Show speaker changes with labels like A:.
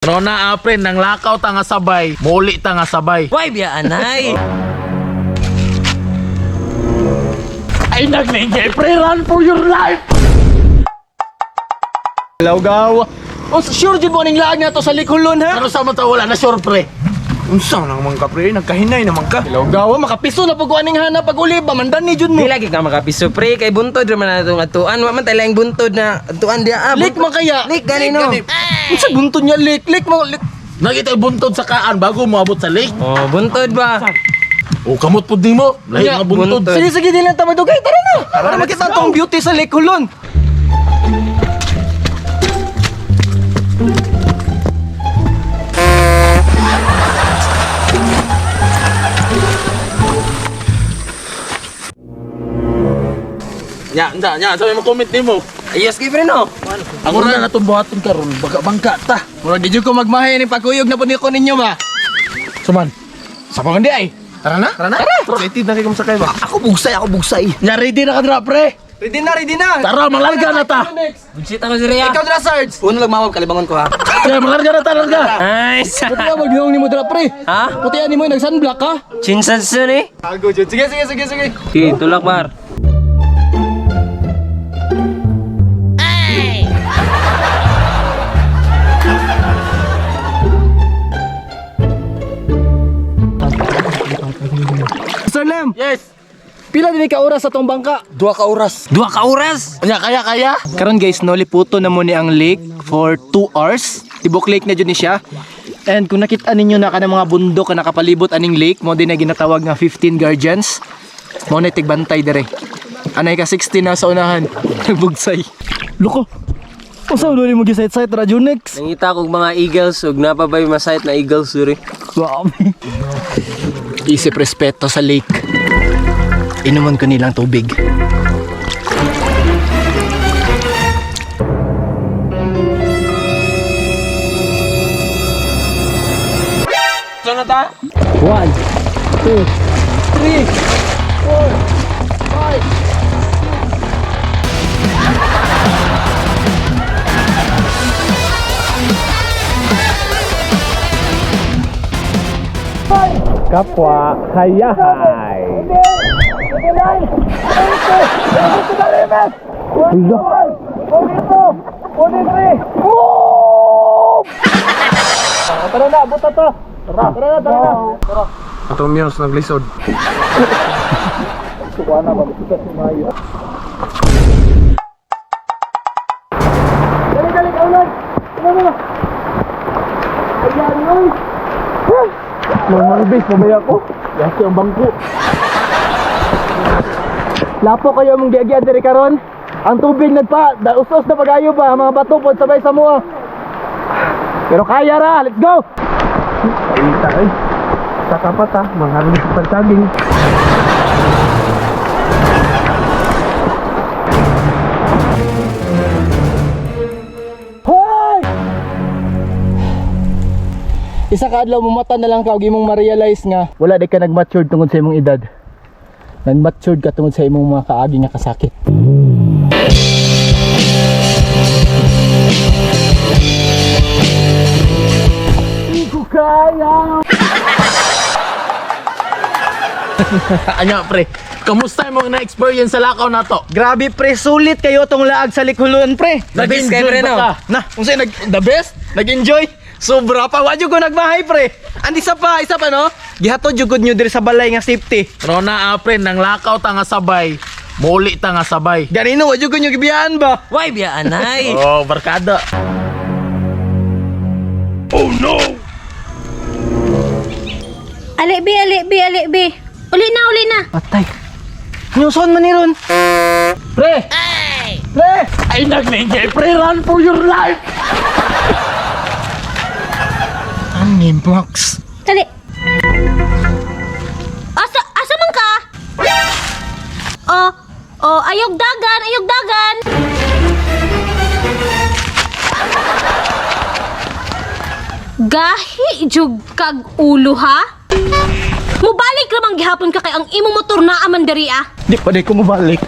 A: Rona apre nang lakaw ta nga sabay, muli ta nga sabay.
B: Why biya anay?
A: Ay nagningay pre, run for your life.
C: Lawgaw. Oh, sure jud mo ning laag na to sa likulon ha.
A: Ano sa mata wala na sure pre.
D: Unsa na naman ka pre, nagkahinay naman ka.
C: Lawgaw, makapiso na pag aning hana pag uli ba mandan ni jud mo.
B: Di lagi ka makapiso pre kay buntod ra man natong atuan. Wa man tay laing buntod na atuan diya. Ah,
C: Lake man kaya.
B: Lake gani no.
C: Unsa buntod niya lake? Lake mo lake.
A: Nakita yung buntod sa kaan bago moabot sa lake.
B: Oh, buntod ba?
A: O kamot pud nimo, lahi
C: Nya,
A: nga buntod.
B: buntod.
C: Sige sige di lang ta madugay tara na. Para makita tong beauty sa Lake Hulon.
A: Nya, nya, nya, sabi mo comment nimo.
B: Ayos kay pre no.
A: Ako ra na itong buhaton karon, baga bangka ta.
C: Murag di jud ko magmahay ni pagkuyog na pud ni ko ninyo ba.
A: Suman.
C: Sa pa man di ay. Tara na.
D: Tara na. Excited na kay kung sakay ba?
E: Ako bugsay, ako bugsay.
A: Nya ready na ka dra pre.
C: Ready na, ready na.
A: Tara, malarga na ta.
B: Bullshit ako si Rhea.
C: Ikaw dra Sarge.
E: Uno lang mawag, kalibangon ko ha.
A: Kaya malarga na ta, larga.
B: Nice.
C: Puti ang magdihong nimo dra pre.
B: Ha?
C: Puti ani mo nag sunblock ka.
B: Chinsansun eh.
C: Ago jud. Sige sige sige sige.
B: Sige, tulak bar.
C: Sir Lem,
A: Yes.
C: pila din ka oras sa tong bangka?
A: Dua ka oras.
B: Dua ka oras.
A: Nya kaya kaya.
C: Karon guys, no, liputo na mo ni ang lake for 2 hours. Tibok lake na jud ni siya. And kung nakita ninyo na kanang mga bundok na nakapalibot aning lake, mo din na ginatawag nga 15 Guardians. Mo na tigbantay dire. Anay ka 16 na sa unahan. Nagbugsay. Loko. Unsa man mo gisayt-sayt ra Junex?
B: Nangita kog mga eagles ug napabay masayt na eagles suri.
C: Grabe. Isip respeto sa lake. Inuman ko nilang tubig.
B: Saan na ta?
C: 1, 2, 3, 4, 5.
D: Kapwa hayahay.
C: Tara na, abot na to. Tara, tara na, tara na.
D: Atong muse naglisod.
C: Dali, dali, kaulan. Tara na. Ayan, oy.
A: Mga pabaya ko. Yaki ang bangko.
C: Lapo kayo mong giagyan diri karon. Ang tubig nagpa, usos na pagayo ba, ang mga bato pod sabay sa mua. Pero kaya ra, let's go.
D: Paita eh. Sa kapat ha, mangharvest sa saging.
C: Hoy! Isa ka adlaw mumata na lang ka og imong ma-realize nga wala di ka nag-matured tungod sa imong edad. Nag-matured ka tungod sa imong mga kaagi nga kasakit. Di ko kaya.
A: Anya pre, kamusta imong na-experience sa lakaw na to?
C: Grabe pre, sulit kayo tong laag sa likulon pre.
B: The best kay pre no.
A: ba ka?
C: Na, unsay nag the best? Nag-enjoy. Sobra pa wa jud ko nagmahay pre. Andi isa pa, isa pa no. Gihatod jud gud nyo diri sa balay nga safety.
A: Rona apre nang lakaw ta nga sabay, muli ta nga sabay.
C: Ganino wa jud ko nyo gibiyaan ba?
B: Why biya anay?
A: Oh, barkada.
F: Ali bi, ali bi, ali bi. Uli na, uli na.
C: Patay. Nyuson man ni ron. Pre. Pre.
A: Ay nagningay pre, run for your life.
C: Ani box.
F: Dali. Asa, asa man ka? Oh, oh, ayog dagan, ayog dagan. Gahi jug kag ulo ha? Mubalik ramang gihapon ka kay ang imong motor na aman diri ah.
C: Di pa di ko mabalik.